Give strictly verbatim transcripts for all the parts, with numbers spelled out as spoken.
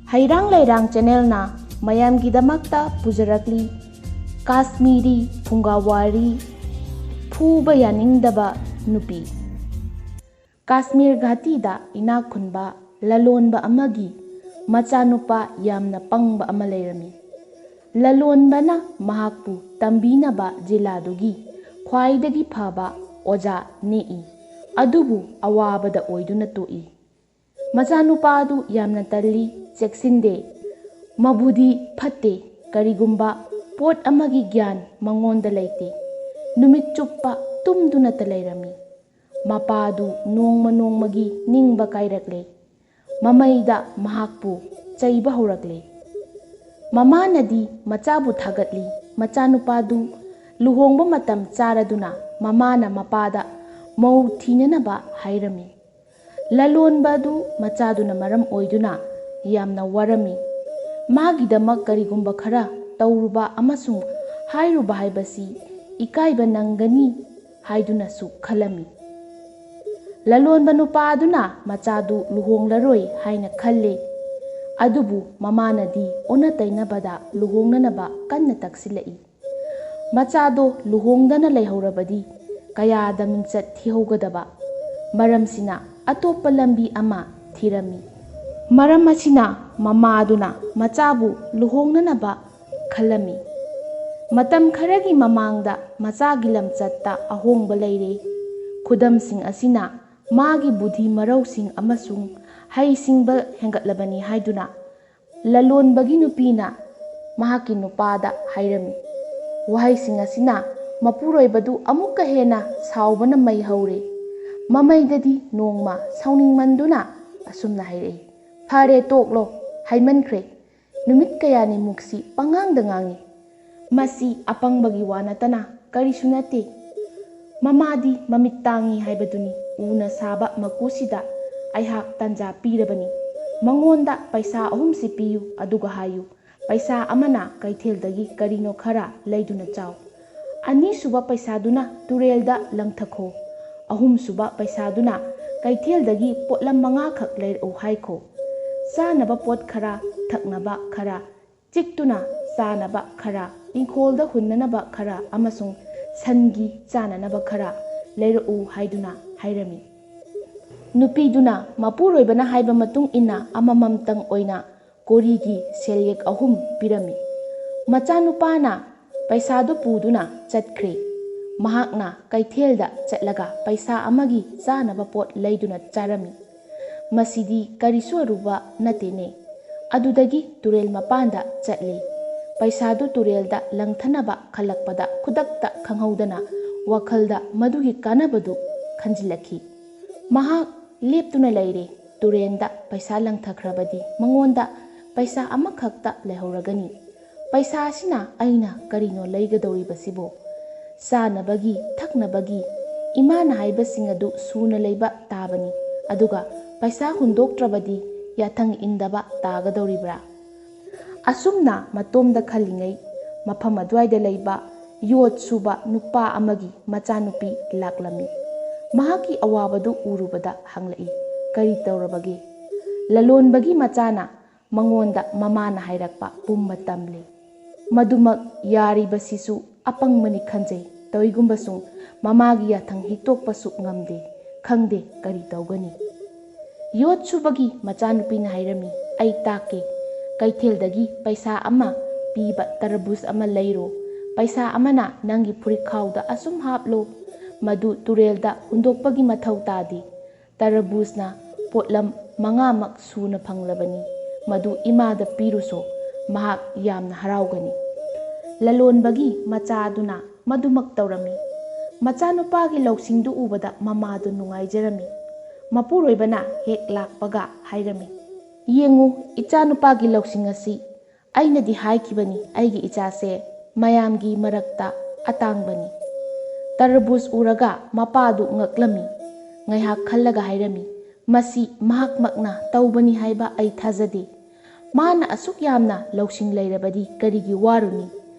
ꯍꯩꯔꯥꯡ ꯂꯩꯔꯥꯡ ꯆꯦꯅꯦꯜꯅ ꯃꯌꯥꯝꯒꯤꯗꯃꯛꯇ ꯄꯨꯖꯔꯛꯂꯤ ꯀꯥꯁꯃꯤꯔꯤ ꯐꯨꯡꯒꯥꯋꯥꯔꯤ, ꯐꯨꯕ ꯌꯥꯅꯤꯡꯗꯕ ꯅꯨꯄꯤ꯫ ꯀꯥꯁꯃꯤꯔ ꯘꯥꯇꯤꯗ ꯏꯅꯥꯛ ꯈꯨꯟꯕ ꯂꯂꯣꯟꯕ ꯑꯃꯒꯤ ꯃꯆꯥꯅꯨꯄꯥ ꯌꯥꯝꯅ ꯄꯪꯕ ꯑꯃ ꯂꯩꯔꯝꯃꯤ꯫ ꯂꯂꯣꯟꯕꯅ ꯃꯍꯥꯛꯄꯨ ꯇꯝꯕꯤꯅꯕ ꯖꯤꯂꯥꯗꯨꯒꯤ ꯈ꯭ꯋꯥꯏꯗꯒꯤ ꯐꯕ ꯑꯣꯖꯥ ꯅꯦꯛꯏ꯫ ꯑꯗꯨꯕꯨ ꯑꯋꯥꯕꯗ ꯑꯣꯏꯗꯨꯅ ꯇꯣꯛꯏ꯫ ꯃꯆꯥꯅꯨꯄꯥ ꯑꯗꯨ ꯌꯥꯝꯅ ꯇꯜꯂꯤ, ꯆꯦꯛꯁꯤꯟꯗꯦ, ꯃꯕꯨꯗꯤ ꯐꯠꯇꯦ꯫ ꯀꯔꯤꯒꯨꯝꯕ ꯄꯣꯠ ꯑꯃꯒꯤ ꯒ꯭ꯌꯥꯟ ꯃꯉꯣꯟꯗ ꯂꯩꯇꯦ꯫ ꯅꯨꯃꯤꯠ ꯆꯨꯞꯄ ꯇꯨꯝꯗꯨꯅꯇ ꯂꯩꯔꯝꯃꯤ꯫ ꯃꯄꯥꯗꯨ ꯅꯣꯡꯃ ꯅꯣꯡꯃꯒꯤ ꯅꯤꯡꯕ ꯀꯥꯏꯔꯛꯂꯦ꯫ ꯃꯃꯩꯗ ꯃꯍꯥꯛꯄꯨ ꯆꯩꯕ ꯍꯧꯔꯛꯂꯦ꯫ ꯃꯃꯥꯅꯗꯤ ꯃꯆꯥꯕꯨ ꯊꯥꯒꯠꯂꯤ꯫ ꯃꯆꯥꯅꯨꯄꯥꯗꯨ ꯂꯨꯍꯣꯡꯕ ꯃꯇꯝ ꯆꯥꯔꯗꯨꯅ ꯃꯃꯥꯅ ꯃꯄꯥꯗ ꯃꯧ ꯊꯤꯅꯅꯕ ꯍꯥꯏꯔꯝꯃꯤ꯫ ꯂꯂꯣꯟꯕ ꯑꯗꯨ ꯃꯆꯥꯗꯨꯅ ꯃꯔꯝ ꯑꯣꯏꯗꯨꯅ ꯌꯥꯝꯅ ꯋꯥꯔꯝꯃꯤ꯫ ꯃꯥꯒꯤꯗꯃꯛ ꯀꯔꯤꯒꯨꯝꯕ ꯈꯔ ꯇꯧꯔꯨꯕ ꯑꯃꯁꯨꯡ ꯍꯥꯏꯔꯨꯕ ꯍꯥꯏꯕꯁꯤ ꯏꯀꯥꯏꯕ ꯅꯪꯒꯅꯤ ꯍꯥꯏꯗꯨꯅꯁꯨ ꯈꯜꯂꯝꯃꯤ꯫ ꯂꯂꯣꯟꯕ ꯅꯨꯄꯥ ꯑꯗꯨꯅ ꯃꯆꯥꯗꯨ ꯂꯨꯍꯣꯡꯂꯔꯣꯏ ꯍꯥꯏꯅ ꯈꯜꯂꯦ꯫ ꯑꯗꯨꯕꯨ ꯃꯃꯥꯅꯗꯤ ꯑꯣꯟꯅ ꯇꯩꯅꯕꯗ ꯂꯨꯍꯣꯡꯅꯅꯕ ꯀꯟꯅ ꯇꯛꯁꯤꯜꯂꯛꯏ꯫ ꯃꯆꯥꯗꯣ ꯂꯨꯍꯣꯡꯗꯅ ꯂꯩꯍꯧꯔꯕꯗꯤ ꯀꯌꯥꯗ ꯃꯤꯡꯆꯠ ꯊꯤꯍꯧꯒꯗꯕ꯫ ꯃꯔꯝꯁꯤꯅ ꯑꯇꯣꯞꯄ ꯂꯝꯕꯤ ꯑꯃ ꯊꯤꯔꯝꯃꯤ꯫ ꯃꯔꯝ ꯑꯁꯤꯅ ꯃꯃꯥꯗꯨꯅ ꯃꯆꯥꯕꯨ ꯂꯨꯍꯣꯡꯅꯅꯕ ꯈꯜꯂꯝꯃꯤ꯫ ꯃꯇꯝ ꯈꯔꯒꯤ ꯃꯃꯥꯡꯗ ꯃꯆꯥꯒꯤ ꯂꯝꯆꯠꯇ ꯑꯍꯣꯡꯕ ꯂꯩꯔꯦ꯫ ꯈꯨꯗꯝꯁꯤꯡ ꯑꯁꯤꯅ ꯃꯥꯒꯤ ꯕꯨꯙꯤ ꯃꯔꯧꯁꯤꯡ ꯑꯃꯁꯨꯡ ꯍꯩꯁꯤꯡꯕ ꯍꯦꯟꯒꯠꯂꯕꯅꯤ ꯍꯥꯏꯗꯨꯅ ꯂꯂꯣꯟꯕꯒꯤ ꯅꯨꯄꯤꯅ ꯃꯍꯥꯛꯀꯤ ꯅꯨꯄꯥꯗ ꯍꯥꯏꯔꯝꯃꯤ꯫ ꯋꯥꯍꯩꯁꯤꯡ ꯑꯁꯤꯅ ꯃꯄꯨꯔꯣꯏꯕꯗꯨ ꯑꯃꯨꯛꯀ ꯍꯦꯟꯅ ꯁꯥꯎꯕꯅ ꯃꯩ ꯍꯧꯔꯦ꯫ ꯃꯃꯩꯗꯗꯤ ꯅꯣꯡꯃ ꯁꯥꯎꯅꯤꯡꯃꯟꯗꯨꯅ ꯑꯁꯨꯝꯅ ꯍꯥꯏꯔꯛꯏ, "ꯐꯔꯦ, ꯇꯣꯛꯂꯣ, ꯍꯥꯏꯃꯟꯈ꯭ꯔꯦ꯫ ꯅꯨꯃꯤꯠ ꯀꯌꯥꯅꯤꯃꯨꯛꯁꯤ ꯄꯉꯥꯡꯗ ꯉꯥꯡꯉꯤ꯫ ꯃꯁꯤ ꯑꯄꯪꯕꯒꯤ ꯋꯥ ꯅꯠꯇꯅ ꯀꯔꯤꯁꯨ ꯅꯠꯇꯦ꯫ ꯃꯃꯥꯗꯤ ꯃꯃꯤꯠ ꯇꯥꯡꯉꯤ ꯍꯥꯏꯕꯗꯨꯅꯤ꯫ ꯎꯅ ꯁꯥꯕ ꯃꯀꯨꯁꯤꯗ ꯑꯩꯍꯥꯛ ꯇꯟꯖꯥ ꯄꯤꯔꯕꯅꯤ꯫ ꯃꯉꯣꯟꯗ ꯄꯩꯁꯥ ꯑꯍꯨꯝꯁꯤ ꯄꯤꯌꯨ, ꯑꯗꯨꯒ ꯍꯥꯏꯌꯨ, ꯄꯩꯁꯥ ꯑꯃꯅ ꯀꯩꯊꯦꯜꯗꯒꯤ ꯀꯔꯤꯅꯣ ꯈꯔ ꯂꯩꯗꯨꯅ ꯆꯥꯎ꯫ ꯑꯅꯤꯁꯨꯕ ꯄꯩꯁꯥꯗꯨꯅ ꯇꯨꯔꯦꯜꯗ ꯂꯪꯊꯈꯣ꯫ ꯑꯍꯨꯝꯁꯨꯕ ꯄꯩꯁꯥꯗꯨꯅ ꯀꯩꯊꯦꯜꯗꯒꯤ ꯄꯣꯠꯂꯝ ꯃꯉꯥꯈꯛ ꯂꯩꯔꯛꯎ ꯍꯥꯏꯈꯣ꯫ ꯆꯥꯅꯕ ꯄꯣꯠ ꯈꯔ, ꯊꯛꯅꯕ ꯈꯔ, ꯆꯤꯛꯇꯨꯅ ꯆꯥꯅꯕ ꯈꯔ, ꯏꯪꯈꯣꯜꯗ ꯍꯨꯟꯅꯅꯕ ꯈꯔ ꯑꯃꯁꯨꯡ ꯁꯟꯒꯤ ꯆꯥꯅꯅꯕ ꯈꯔ ꯂꯩꯔꯛꯎ" ꯍꯥꯏꯗꯨꯅ ꯍꯥꯏꯔꯝꯃꯤ꯫ ꯅꯨꯄꯤꯗꯨꯅ ꯃꯄꯨꯔꯣꯏꯕꯅ ꯍꯥꯏꯕ ꯃꯇꯨꯡ ꯏꯟꯅ ꯑꯃꯃꯝꯇꯪ ꯑꯣꯏꯅ ꯀꯣꯔꯤꯒꯤ ꯁꯦꯜꯌꯦꯛ ꯑꯍꯨꯝ ꯄꯤꯔꯝꯃꯤ꯫ ꯃꯆꯥꯅꯨꯄꯥꯅ ꯄꯩꯁꯥꯗꯨ ꯄꯨꯗꯨꯅ ꯆꯠꯈ꯭ꯔꯦ꯫ ꯃꯍꯥꯛꯅ ꯀꯩꯊꯦꯜꯗ ꯆꯠꯂꯒ ꯄꯩꯁꯥ ꯑꯃꯒꯤ ꯆꯥꯅꯕ ꯄꯣꯠ ꯂꯩꯗꯨꯅ ꯆꯥꯔꯝꯃꯤ꯫ ꯃꯁꯤꯗꯤ ꯀꯔꯤꯁꯨ ꯑꯔꯨꯕ ꯅꯠꯇꯦꯅꯦ꯫ ꯑꯗꯨꯗꯒꯤ ꯇꯨꯔꯦꯜ ꯃꯄꯥꯟꯗ ꯆꯠꯂꯤ꯫ ꯄꯩꯁꯥꯗꯨ ꯇꯨꯔꯦꯜꯗ ꯂꯪꯊꯅꯕ ꯈꯜꯂꯛꯄꯗ ꯈꯨꯗꯛꯇ ꯈꯪꯍꯧꯗꯅ ꯋꯥꯈꯜꯗ ꯃꯗꯨꯒꯤ ꯀꯥꯟꯅꯕꯗꯨ ꯈꯟꯖꯤꯜꯂꯛꯈꯤ꯫ ꯃꯍꯥꯛ ꯂꯦꯞꯇꯨꯅ ꯂꯩꯔꯦ꯫ ꯇꯨꯔꯦꯜꯗ ꯄꯩꯁꯥ ꯂꯪꯊꯈ꯭ꯔꯕꯗꯤ ꯃꯉꯣꯟꯗ ꯄꯩꯁꯥ ꯑꯃꯈꯛꯇ ꯂꯩꯍꯧꯔꯒꯅꯤ꯫ ꯄꯩꯁꯥ ꯑꯁꯤꯅ ꯑꯩꯅ ꯀꯔꯤꯅꯣ ꯂꯩꯒꯗꯧꯔꯤꯕꯁꯤꯕꯣ? ꯆꯥꯅꯕꯒꯤ, ꯊꯛꯅꯕꯒꯤ, ꯏꯃꯥꯅ ꯍꯥꯏꯕꯁꯤꯡ ꯑꯗꯨ ꯁꯨꯅ ꯂꯩꯕ ꯇꯥꯕꯅꯤ꯫ ꯑꯗꯨꯒ ꯄꯩꯁꯥ ꯍꯨꯟꯗꯣꯛꯇ꯭ꯔꯕꯗꯤ ꯌꯥꯊꯪ ꯏꯟꯗꯕ ꯇꯥꯒꯗꯧꯔꯤꯕ꯭ꯔꯥ? ꯑꯁꯨꯝꯅ ꯃꯇꯣꯝꯗ ꯈꯜꯂꯤꯉꯩ, ꯃꯐꯝ ꯑꯗꯨꯋꯥꯏꯗ ꯂꯩꯕ ꯌꯣꯠ ꯁꯨꯕ ꯅꯨꯄꯥ ꯑꯃꯒꯤ ꯃꯆꯥꯅꯨꯄꯤ ꯂꯥꯛꯂꯝꯃꯤ꯫ ꯃꯍꯥꯛꯀꯤ ꯑꯋꯥꯕꯗꯨ ꯎꯔꯨꯕꯗ ꯍꯪꯂꯛꯏ, "ꯀꯔꯤ ꯇꯧꯔꯕꯒꯦ?" ꯂꯂꯣꯟꯕꯒꯤ ꯃꯆꯥꯅ ꯃꯉꯣꯟꯗ ꯃꯃꯥꯅ ꯍꯥꯏꯔꯛꯄ ꯄꯨꯝꯕ ꯇꯝꯂꯤ꯫ ꯃꯗꯨꯃꯛ ꯌꯥꯔꯤꯕꯁꯤꯁꯨ ꯑꯄꯪꯕꯅꯤ ꯈꯟꯖꯩ꯫ ꯇꯧꯏꯒꯨꯝꯕꯁꯨꯡ ꯃꯃꯥꯒꯤ ꯌꯥꯊꯪ ꯍꯤꯛꯇꯣꯛꯄꯁꯨ ꯉꯝꯗꯦ꯫ ꯈꯪꯗꯦ ꯀꯔꯤ ꯇꯧꯒꯅꯤ꯫ ꯌꯣꯠ ꯁꯨꯕꯒꯤ ꯃꯆꯥꯅꯨꯄꯤꯅ ꯍꯥꯏꯔꯝꯃꯤ, "ꯑꯩ ꯇꯥꯛꯀꯦ꯫ ꯀꯩꯊꯦꯜꯗꯒꯤ ꯄꯩꯁꯥ ꯑꯃ ꯄꯤꯕ ꯇꯔꯕꯨꯖ ꯑꯃ ꯂꯩꯔꯣ꯫ ꯄꯩꯁꯥ ꯑꯃꯅ ꯅꯪꯒꯤ ꯐꯨꯔꯤꯠꯈꯥꯎꯗ ꯑꯁꯨꯝ ꯍꯥꯞꯂꯣ꯫ ꯃꯗꯨ ꯇꯨꯔꯦꯜꯗ ꯍꯨꯟꯗꯣꯛꯄꯒꯤ ꯃꯊꯧ ꯇꯥꯗꯦ꯫ ꯇꯔꯕꯨꯖꯅ ꯄꯣꯠꯂꯝ ꯃꯉꯥꯃꯛ ꯁꯨꯅ ꯐꯪꯂꯕꯅꯤ꯫ ꯃꯗꯨ ꯏꯃꯥꯗ ꯄꯤꯔꯨꯁꯣ꯫ ꯃꯍꯥꯛ ꯌꯥꯝꯅ ꯍꯔꯥꯎꯒꯅꯤ꯫" ꯂꯂꯣꯟꯕꯒꯤ ꯃꯆꯥ ꯑꯗꯨꯅ ꯃꯗꯨꯃꯛ ꯇꯧꯔꯝꯃꯤ꯫ ꯃꯆꯥꯅꯨꯄꯥꯒꯤ ꯂꯧꯁꯤꯡꯗꯨ ꯎꯕꯗ ꯃꯃꯥꯗꯨ ꯅꯨꯡꯉꯥꯏꯖꯔꯝꯃꯤ꯫ ꯃꯄꯨꯔꯣꯏꯕꯅ ꯍꯦꯛ ꯂꯥꯛꯄꯒ ꯍꯥꯏꯔꯝꯃꯤ, "ꯌꯦꯡꯉꯨ, ꯏꯆꯥꯅꯨꯄꯥꯒꯤ ꯂꯧꯁꯤꯡ ꯑꯁꯤ꯫ ꯑꯩꯅꯗꯤ ꯍꯥꯏꯈꯤꯕꯅꯤ, ꯑꯩꯒꯤ ꯏꯆꯥꯁꯦ ꯃꯌꯥꯝꯒꯤ ꯃꯔꯛꯇ ꯑꯇꯥꯡꯕꯅꯤ꯫" ꯇꯔꯕꯨꯖ ꯎꯔꯒ ꯃꯄꯥꯗꯨ ꯉꯛꯂꯝꯃꯤ꯫ ꯉꯥꯏꯍꯥꯛ ꯈꯜꯂꯒ ꯍꯥꯏꯔꯝꯃꯤ, "ꯃꯁꯤ ꯃꯍꯥꯛꯃꯛꯅ ꯇꯧꯕꯅꯤ ꯍꯥꯏꯕ ꯑꯩ ꯊꯥꯖꯗꯦ꯫ ꯃꯥꯅ ꯑꯁꯨꯛ ꯌꯥꯝꯅ ꯂꯧꯁꯤꯡ ꯂꯩꯔꯕꯗꯤ ꯀꯔꯤꯒꯤ ꯋꯥꯔꯨꯅꯤ?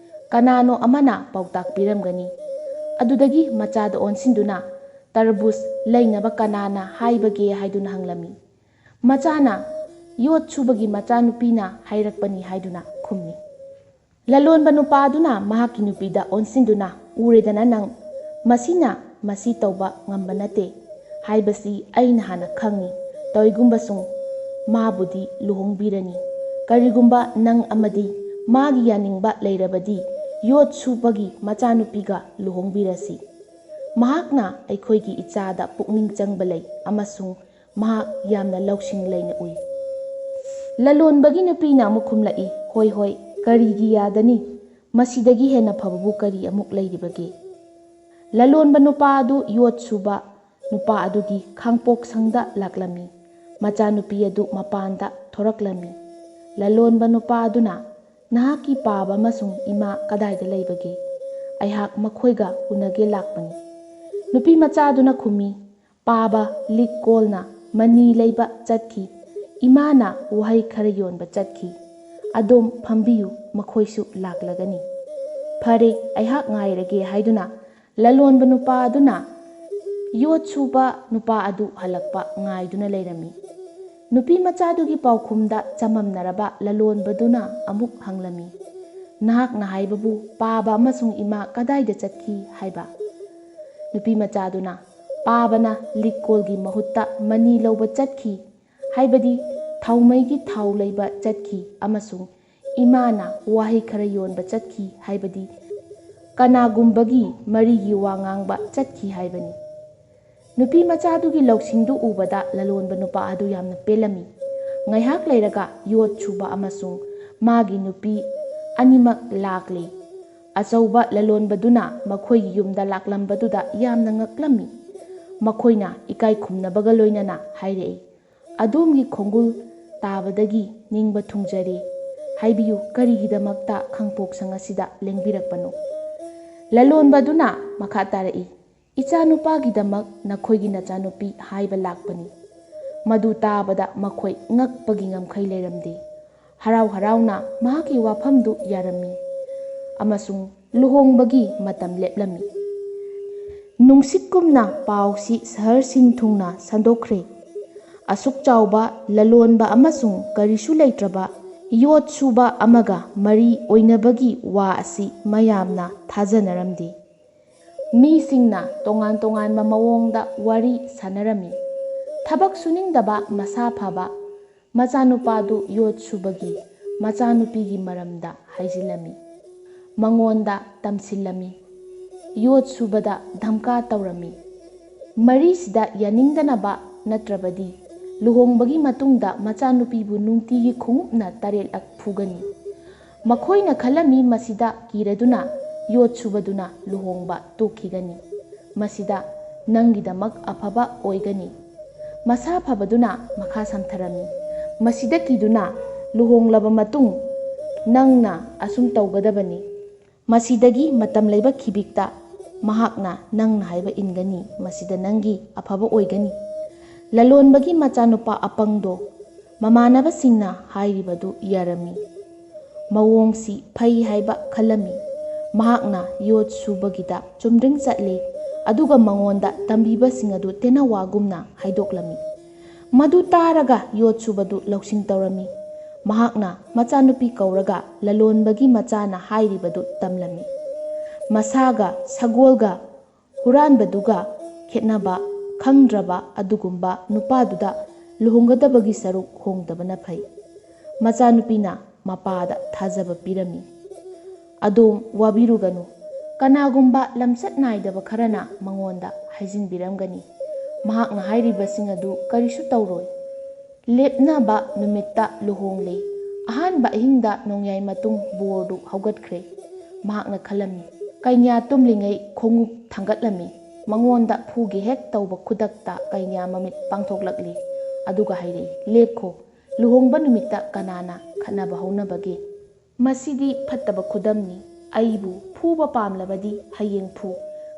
ꯀꯅꯥꯅꯣ ꯑꯃꯅ ꯄꯥꯎꯇꯥꯛ ꯄꯤꯔꯝꯒꯅꯤ꯫" ꯑꯗꯨꯗꯒꯤ ꯃꯆꯥꯗ ꯑꯣꯟꯁꯤꯟꯗꯨꯅ, "ꯇꯔꯕꯨꯖ ꯂꯩꯅꯕ ꯀꯅꯥꯅ ꯍꯥꯏꯕꯒꯦ?" ꯍꯥꯏꯗꯨꯅ ꯍꯪꯂꯝꯃꯤ꯫ ꯃꯆꯥꯅ, ꯌꯣꯠ ꯁꯨꯕꯒꯤ ꯃꯆꯥꯅꯨꯄꯤꯅ ꯍꯥꯏꯔꯛꯄꯅꯤ" ꯍꯥꯏꯗꯨꯅ ꯈꯨꯝꯃꯤ꯫ ꯂꯂꯣꯟꯕ ꯅꯨꯄꯥ ꯑꯗꯨꯅ ꯃꯍꯥꯛꯀꯤ ꯅꯨꯄꯤꯗ ꯑꯣꯟꯁꯤꯟꯗꯨꯅ, "ꯎꯔꯦꯗꯅ ꯅꯪ, ꯃꯁꯤꯅ ꯃꯁꯤ ꯇꯧꯕ ꯉꯝꯕ ꯅꯠꯇꯦ ꯍꯥꯏꯕꯁꯤ ꯑꯩꯅ ꯍꯥꯟꯅ ꯈꯪꯏ꯫ ꯇꯧꯏꯒꯨꯝꯕꯁꯨꯡ ꯃꯥꯕꯨꯗꯤ ꯂꯨꯍꯣꯡꯕꯤꯔꯅꯤ꯫ ꯀꯔꯤꯒꯨꯝꯕ ꯅꯪ ꯑꯃꯗꯤ ꯃꯥꯒꯤ ꯌꯥꯅꯤꯡꯕ ꯂꯩꯔꯕꯗꯤ ꯌꯣꯠ ꯁꯨꯕꯒꯤ ꯃꯆꯥꯅꯨꯄꯤꯒ ꯂꯨꯍꯣꯡꯕꯤꯔꯁꯤ꯫ ꯃꯍꯥꯛꯅ ꯑꯩꯈꯣꯏꯒꯤ ꯏꯆꯥꯗ ꯄꯨꯛꯅꯤꯡ ꯆꯪꯕ ꯂꯩ ꯑꯃꯁꯨꯡ ꯃꯍꯥꯛ ꯌꯥꯝꯅ ꯂꯧꯁꯤꯡ ꯂꯩꯅ ꯎꯏ꯫" ꯂꯂꯣꯟꯕꯒꯤ ꯅꯨꯄꯤꯅ ꯑꯃꯨꯛ ꯈꯨꯝꯂꯛꯏ, "ꯍꯣꯏ, ꯍꯣꯏ, ꯀꯔꯤꯒꯤ ꯌꯥꯗꯅꯤ? ꯃꯁꯤꯗꯒꯤ ꯍꯦꯟꯅ ꯐꯕꯕꯨ ꯀꯔꯤ ꯑꯃꯨꯛ ꯂꯩꯔꯤꯕꯒꯦ?" ꯂꯂꯣꯟꯕ ꯅꯨꯄꯥ ꯑꯗꯨ ꯌꯣꯠ ꯁꯨꯕ ꯅꯨꯄꯥ ꯑꯗꯨꯒꯤ ꯈꯥꯡꯄꯣꯛꯁꯪꯗ ꯂꯥꯛꯂꯝꯃꯤ꯫ ꯃꯆꯥꯅꯨꯄꯤ ꯑꯗꯨ ꯃꯄꯥꯟꯗ ꯊꯣꯔꯛꯂꯝꯃꯤ꯫ ꯂꯂꯣꯟꯕ ꯅꯨꯄꯥ ꯑꯗꯨꯅ, "ꯅꯍꯥꯛꯀꯤ ꯄꯥꯕ ꯑꯃꯁꯨꯡ ꯏꯃꯥ ꯀꯗꯥꯏꯗ ꯂꯩꯕꯒꯦ? ꯑꯩꯍꯥꯛ ꯃꯈꯣꯏꯒ ꯎꯅꯒꯦ ꯂꯥꯛꯄꯅꯤ꯫" ꯅꯨꯄꯤ ꯃꯆꯥ ꯑꯗꯨꯅ ꯈꯨꯝꯃꯤ, "ꯄꯥꯕ ꯂꯤꯛ ꯀꯣꯜꯅ ꯃꯅꯤ ꯂꯩꯕ ꯆꯠꯈꯤ꯫ ꯏꯃꯥꯅ ꯋꯥꯍꯩ ꯈꯔ ꯌꯣꯟꯕ ꯆꯠꯈꯤ꯫ ꯑꯗꯣꯝ ꯐꯝꯕꯤꯌꯨ, ꯃꯈꯣꯏꯁꯨ ꯂꯥꯛꯂꯒꯅꯤ꯫" "ꯐꯔꯦ, ꯑꯩꯍꯥꯛ ꯉꯥꯏꯔꯒꯦ" ꯍꯥꯏꯗꯨꯅ ꯂꯂꯣꯟꯕ ꯅꯨꯄꯥ ꯑꯗꯨꯅ ꯌꯣꯠ ꯁꯨꯕ ꯅꯨꯄꯥ ꯑꯗꯨ ꯍꯜꯂꯛꯄ ꯉꯥꯏꯗꯨꯅ ꯂꯩꯔꯝꯃꯤ꯫ ꯅꯨꯄꯤ ꯃꯆꯥꯗꯨꯒꯤ ꯄꯥꯎꯈꯨꯝꯗ ꯆꯃꯝꯅꯔꯕ ꯂꯂꯣꯟꯕꯗꯨꯅ ꯑꯃꯨꯛ ꯍꯪꯂꯝꯃꯤ, "ꯅꯍꯥꯛꯅ ꯍꯥꯏꯕꯕꯨ ꯄꯥꯕ ꯑꯃꯁꯨꯡ ꯏꯃꯥ ꯀꯗꯥꯏꯗ ꯆꯠꯈꯤ ꯍꯥꯏꯕ?" ꯅꯨꯄꯤ ꯃꯆꯥꯗꯨꯅ, "ꯄꯥꯕꯅ ꯂꯤꯛꯀꯣꯜꯒꯤ ꯃꯍꯨꯠꯇ ꯃꯅꯤ ꯂꯧꯕ ꯆꯠꯈꯤ, ꯍꯥꯏꯕꯗꯤ ꯊꯥꯎꯃꯩꯒꯤ ꯊꯥꯎ ꯂꯩꯕ ꯆꯠꯈꯤ, ꯑꯃꯁꯨꯡ ꯏꯃꯥꯅ ꯋꯥꯍꯩ ꯈꯔ ꯌꯣꯟꯕ ꯆꯠꯈꯤ, ꯍꯥꯏꯕꯗꯤ ꯀꯅꯥꯒꯨꯝꯕꯒꯤ ꯃꯔꯤꯒꯤ ꯋꯥ ꯉꯥꯡꯕ ꯆꯠꯈꯤ ꯍꯥꯏꯕꯅꯤ꯫" ꯅꯨꯄꯤ ꯃꯆꯥꯗꯨꯒꯤ ꯂꯧꯁꯤꯡꯗꯨ ꯎꯕꯗ ꯂꯂꯣꯟꯕ ꯅꯨꯄꯥ ꯑꯗꯨ ꯌꯥꯝꯅ ꯄꯦꯜꯂꯝꯃꯤ꯫ ꯉꯥꯏꯍꯥꯛ ꯂꯩꯔꯒ ꯌꯣꯠ ꯁꯨꯕ ꯑꯃꯁꯨꯡ ꯃꯥꯒꯤ ꯅꯨꯄꯤ ꯑꯅꯤꯃꯛ ꯂꯥꯛꯂꯦ꯫ ꯑꯆꯧꯕ ꯂꯂꯣꯟꯕꯗꯨꯅ ꯃꯈꯣꯏꯒꯤ ꯌꯨꯝꯗ ꯂꯥꯛꯂꯝꯕꯗꯨꯗ ꯌꯥꯝꯅ ꯉꯛꯂꯝꯃꯤ꯫ ꯃꯈꯣꯏꯅ ꯏꯀꯥꯏ ꯈꯨꯝꯅꯕꯒ ꯂꯣꯏꯅꯅ ꯍꯥꯏꯔꯛꯏ, "ꯑꯗꯣꯝꯒꯤ ꯈꯣꯡꯒꯨꯜ ꯇꯥꯕꯗꯒꯤ ꯅꯤꯡꯕ ꯊꯨꯡꯖꯔꯦ꯫ ꯍꯥꯏꯕꯤꯌꯨ, ꯀꯔꯤꯒꯤꯗꯃꯛꯇ ꯈꯥꯡꯄꯣꯛꯁꯪ ꯑꯁꯤꯗ ꯂꯦꯡꯕꯤꯔꯛꯄꯅꯣ?" ꯂꯂꯣꯟꯕꯗꯨꯅ ꯃꯈꯥ ꯇꯥꯔꯛꯏ, "ꯏꯆꯥꯅꯨꯄꯥꯒꯤꯗꯃꯛ ꯅꯈꯣꯏꯒꯤ ꯅꯆꯥꯅꯨꯄꯤ ꯍꯥꯏꯕ ꯂꯥꯛꯄꯅꯤ꯫" ꯃꯗꯨ ꯇꯥꯕꯗ ꯃꯈꯣꯏ ꯉꯛꯄꯒꯤ ꯉꯝꯈꯩ ꯂꯩꯔꯝꯗꯦ꯫ ꯍꯔꯥꯎ ꯍꯔꯥꯎꯅ ꯃꯍꯥꯛꯀꯤ ꯋꯥꯐꯝꯗꯨ ꯌꯥꯔꯝꯃꯤ ꯑꯃꯁꯨꯡ ꯂꯨꯍꯣꯡꯕꯒꯤ ꯃꯇꯝ ꯂꯦꯞꯂꯝꯃꯤ꯫ ꯅꯨꯡꯁꯤꯠꯀꯨꯝꯅ ꯄꯥꯎꯁꯤ ꯁꯍꯔꯁꯤꯡ ꯊꯨꯡꯅ ꯁꯟꯗꯣꯛꯈ꯭ꯔꯦ꯫ ꯑꯁꯨꯛ ꯆꯥꯎꯕ ꯂꯂꯣꯟꯕ ꯑꯃꯁꯨꯡ ꯀꯔꯤꯁꯨ ꯂꯩꯇ꯭ꯔꯕ ꯌꯣꯠ ꯁꯨꯕ ꯑꯃꯒ ꯃꯔꯤ ꯑꯣꯏꯅꯕꯒꯤ ꯋꯥ ꯑꯁꯤ ꯃꯌꯥꯝꯅ ꯊꯥꯖꯅꯔꯝꯗꯦ꯫ ꯃꯤꯁꯤꯡꯅ ꯇꯣꯉꯥꯟ ꯇꯣꯉꯥꯟꯕ ꯃꯑꯣꯡꯗ ꯋꯥꯔꯤ ꯁꯥꯟꯅꯔꯝꯃꯤ꯫ ꯊꯕꯛ ꯁꯨꯅꯤꯡꯗꯕ ꯃꯁꯥ ꯐꯕ ꯃꯆꯥꯅꯨꯄꯥꯗꯨ ꯌꯣꯠ ꯁꯨꯕꯒꯤ ꯃꯆꯥꯅꯨꯄꯤꯒꯤ ꯃꯔꯝꯗ ꯍꯥꯏꯖꯤꯜꯂꯝꯃꯤ꯫ ꯃꯉꯣꯟꯗ ꯇꯝꯁꯤꯜꯂꯝꯃꯤ꯫ ꯌꯣꯠ ꯁꯨꯕꯗ ꯙꯝꯀꯥ ꯇꯧꯔꯝꯃꯤ꯫ ꯃꯔꯤꯁꯤꯗ ꯌꯥꯅꯤꯡꯗꯅꯕ ꯅꯠꯇ꯭ꯔꯕꯗꯤ ꯂꯨꯍꯣꯡꯕꯒꯤ ꯃꯇꯨꯡꯗ ꯃꯆꯥꯅꯨꯄꯤꯕꯨ ꯅꯨꯡꯇꯤꯒꯤ ꯈꯣꯡꯎꯞꯅ ꯇꯔꯦꯠꯂꯛ ꯐꯨꯒꯅꯤ꯫ ꯃꯈꯣꯏꯅ ꯈꯜꯂꯝꯃꯤ ꯃꯁꯤꯗ ꯀꯤꯔꯗꯨꯅ ꯌꯣꯠ ꯁꯨꯕꯗꯨꯅ ꯂꯨꯍꯣꯡꯕ ꯇꯣꯛꯈꯤꯒꯅꯤ꯫ ꯃꯁꯤꯗ ꯅꯪꯒꯤꯗꯃꯛ ꯑꯐꯕ ꯑꯣꯏꯒꯅꯤ꯫ ꯃꯁꯥ ꯐꯕꯗꯨꯅ ꯃꯈꯥ ꯁꯝꯊꯔꯝꯃꯤ꯫ ꯃꯁꯤꯗ ꯀꯤꯗꯨꯅ ꯂꯨꯍꯣꯡꯂꯕ ꯃꯇꯨꯡ ꯅꯪꯅ ꯑꯁꯨꯝ ꯇꯧꯒꯗꯕꯅꯤ꯫ ꯃꯁꯤꯗꯒꯤ ꯃꯇꯝ ꯂꯩꯕ ꯈꯤꯕꯤꯛꯇ ꯃꯍꯥꯛꯅ ꯅꯪꯅ ꯍꯥꯏꯕ ꯏꯟꯒꯅꯤ꯫ ꯃꯁꯤꯗ ꯅꯪꯒꯤ ꯑꯐꯕ ꯑꯣꯏꯒꯅꯤ꯫ ꯂꯂꯣꯟꯕꯒꯤ ꯃꯆꯥꯅꯨꯄꯥ ꯑꯄꯪꯗꯣ ꯃꯃꯥꯟꯅꯕꯁꯤꯡꯅ ꯍꯥꯏꯔꯤꯕꯗꯨ ꯌꯥꯔꯝꯃꯤ꯫ ꯃꯑꯣꯡꯁꯤ ꯐꯩ ꯍꯥꯏꯕ ꯈꯜꯂꯝꯃꯤ꯫ ꯃꯍꯥꯛꯅ ꯌꯣꯠ ꯁꯨꯕꯒꯤꯗ ꯆꯨꯝꯗ꯭ꯔꯤꯡ ꯆꯠꯂꯤ, ꯑꯗꯨꯒ ꯃꯉꯣꯟꯗ ꯇꯝꯕꯤꯕꯁꯤꯡ ꯑꯗꯨ ꯇꯦꯅꯋꯥꯒꯨꯝꯅ ꯍꯥꯏꯗꯣꯛꯂꯝꯃꯤ꯫ ꯃꯗꯨ ꯇꯥꯔꯒ ꯌꯣꯠ ꯁꯨꯕꯗꯨ ꯂꯧꯁꯤꯡ ꯇꯧꯔꯝꯃꯤ꯫ ꯃꯍꯥꯛꯅ ꯃꯆꯥꯅꯨꯄꯤ ꯀꯧꯔꯒ ꯂꯂꯣꯟꯕꯒꯤ ꯃꯆꯥꯅ ꯍꯥꯏꯔꯤꯕꯗꯨ ꯇꯝꯂꯝꯃꯤ꯫ ꯃꯁꯥꯒ ꯁꯒꯣꯜꯒ ꯍꯨꯔꯥꯟꯕꯗꯨꯒ ꯈꯦꯠꯅꯕ ꯈꯪꯗ꯭ꯔꯕ ꯑꯗꯨꯒꯨꯝꯕ ꯅꯨꯄꯥꯗꯨꯗ ꯂꯨꯍꯣꯡꯒꯗꯕꯒꯤ ꯁꯔꯨꯛ ꯍꯣꯡꯗꯕꯅ ꯐꯩ꯫ ꯃꯆꯥꯅꯨꯄꯤꯅ ꯃꯄꯥꯗ ꯊꯥꯖꯕ ꯄꯤꯔꯝꯃꯤ꯫ "ꯑꯗꯣꯝ ꯋꯥꯕꯤꯔꯨꯒꯅꯨ, ꯀꯅꯥꯒꯨꯝꯕ ꯂꯝꯆꯠ ꯅꯥꯏꯗꯕ ꯈꯔꯅ ꯃꯉꯣꯟꯗ ꯍꯥꯏꯖꯤꯟꯕꯤꯔꯝꯒꯅꯤ꯫ ꯃꯍꯥꯛꯅ ꯍꯥꯏꯔꯤꯕꯁꯤꯡ ꯑꯗꯨ ꯀꯔꯤꯁꯨ ꯇꯧꯔꯣꯏ꯫" ꯂꯦꯞꯅꯕ ꯅꯨꯃꯤꯠꯇ ꯂꯨꯍꯣꯡꯂꯦ꯫ ꯑꯍꯥꯟꯕ ꯑꯍꯤꯡꯗ ꯅꯣꯡꯌꯥꯏ ꯃꯇꯨꯡ ꯕꯣꯔꯗꯨ ꯍꯧꯒꯠꯈ꯭ꯔꯦ꯫ ꯃꯍꯥꯛꯅ ꯈꯜꯂꯝꯃꯤ꯫ ꯀꯩꯅ꯭ꯌꯥ ꯇꯨꯝꯂꯤꯉꯩ ꯈꯣꯡꯎꯞ ꯊꯥꯡꯒꯠꯂꯝꯃꯤ꯫ ꯃꯉꯣꯟꯗ ꯐꯨꯒꯦ ꯍꯦꯛ ꯇꯧꯕ ꯈꯨꯗꯛꯇ ꯀꯩꯅ꯭ꯌꯥ ꯃꯃꯤꯠ ꯄꯥꯡꯊꯣꯛꯂꯛꯂꯤ꯫ ꯑꯗꯨꯒ ꯍꯥꯏꯔꯛꯏ, "ꯂꯦꯞꯈꯣ꯫ ꯂꯨꯍꯣꯡꯕ ꯅꯨꯃꯤꯠꯇ ꯀꯅꯥꯅ ꯈꯠꯅꯕ ꯍꯧꯅꯕꯒꯦ? ꯃꯁꯤꯗꯤ ꯐꯠꯇꯕ ꯈꯨꯗꯝꯅꯤ꯫ ꯑꯩꯕꯨ ꯐꯨꯕ ꯄꯥꯝꯂꯕꯗꯤ ꯍꯌꯦꯡ ꯐꯨ꯫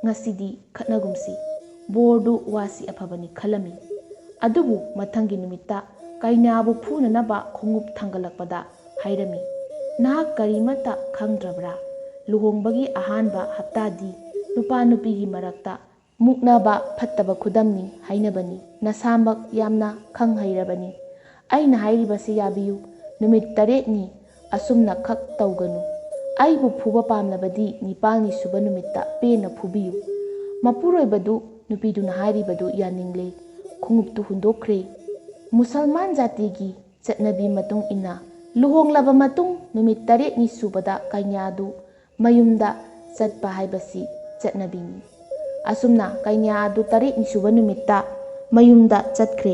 ꯉꯁꯤꯗꯤ ꯈꯠꯅꯒꯨꯝꯁꯤ꯫" ꯕꯣꯔꯗꯨ ꯋꯥꯁꯤ ꯑꯐꯕꯅꯤ ꯈꯜꯂꯝꯃꯤ꯫ ꯑꯗꯨꯕꯨ ꯃꯊꯪꯒꯤ ꯅꯨꯃꯤꯠꯇ ꯀꯩꯅꯥꯕꯨ ꯐꯨꯅꯅꯕ ꯈꯣꯡꯎꯞ ꯊꯥꯡꯒꯠꯂꯛꯄꯗ ꯍꯥꯏꯔꯝꯃꯤ, "ꯅꯍꯥꯛ ꯀꯔꯤꯃꯠꯇ ꯈꯪꯗ꯭ꯔꯕ꯭ꯔꯥ? ꯂꯨꯍꯣꯡꯕꯒꯤ ꯑꯍꯥꯟꯕ ꯍꯞꯇꯥꯗꯤ ꯅꯨꯄꯥ ꯅꯨꯄꯤꯒꯤ ꯃꯔꯛꯇ ꯃꯨꯛꯅꯕ ꯐꯠꯇꯕ ꯈꯨꯗꯝꯅꯤ ꯍꯥꯏꯅꯕꯅꯤ꯫ ꯅꯁꯥꯃꯛ ꯌꯥꯝꯅ ꯈꯪ ꯍꯩꯔꯕꯅꯤ꯫ ꯑꯩꯅ ꯍꯥꯏꯔꯤꯕꯁꯤ ꯌꯥꯕꯤꯌꯨ꯫ ꯅꯨꯃꯤꯠ ꯇꯔꯦꯠꯅꯤ ꯑꯁꯨꯝꯅ ꯈꯛ ꯇꯧꯒꯅꯨ꯫ ꯑꯩꯕꯨ ꯐꯨꯕ ꯄꯥꯝꯂꯕꯗꯤ ꯅꯤꯄꯥꯜꯅꯤ ꯁꯨꯕ ꯅꯨꯃꯤꯠꯇ ꯄꯦꯟꯅ ꯐꯨꯕꯤꯌꯨ꯫ ꯃꯄꯨꯔꯣꯏꯕꯗꯨ ꯅꯨꯄꯤꯗꯨꯅ ꯍꯥꯏꯔꯤꯕꯗꯨ ꯌꯥꯅꯤꯡꯂꯦ꯫ ꯈꯣꯡꯎꯞꯇꯨ ꯍꯨꯟꯗꯣꯛꯈ꯭ꯔꯦ꯫ ꯃꯨꯁꯜꯃꯥꯟ ꯖꯥꯇꯤꯒꯤ ꯆꯠꯅꯕꯤ ꯃꯇꯨꯡ ꯏꯟꯅ ꯂꯨꯍꯣꯡꯂꯕ ꯃꯇꯨꯡ ꯅꯨꯃꯤꯠ ꯇꯔꯦꯠꯅꯤ ꯁꯨꯕꯗ ꯀꯩꯅꯥꯗꯨ ꯃꯌꯨꯝꯗ ꯆꯠꯄ ꯍꯥꯏꯕꯁꯤ ꯆꯠꯅꯕꯤꯅꯤ꯫ ꯑꯁꯨꯝꯅ ꯀꯩꯅꯥ ꯑꯗꯨ ꯇꯔꯦꯠꯅꯤ ꯁꯨꯕ ꯅꯨꯃꯤꯠꯇ ꯃꯌꯨꯝꯗ ꯆꯠꯈ꯭ꯔꯦ꯫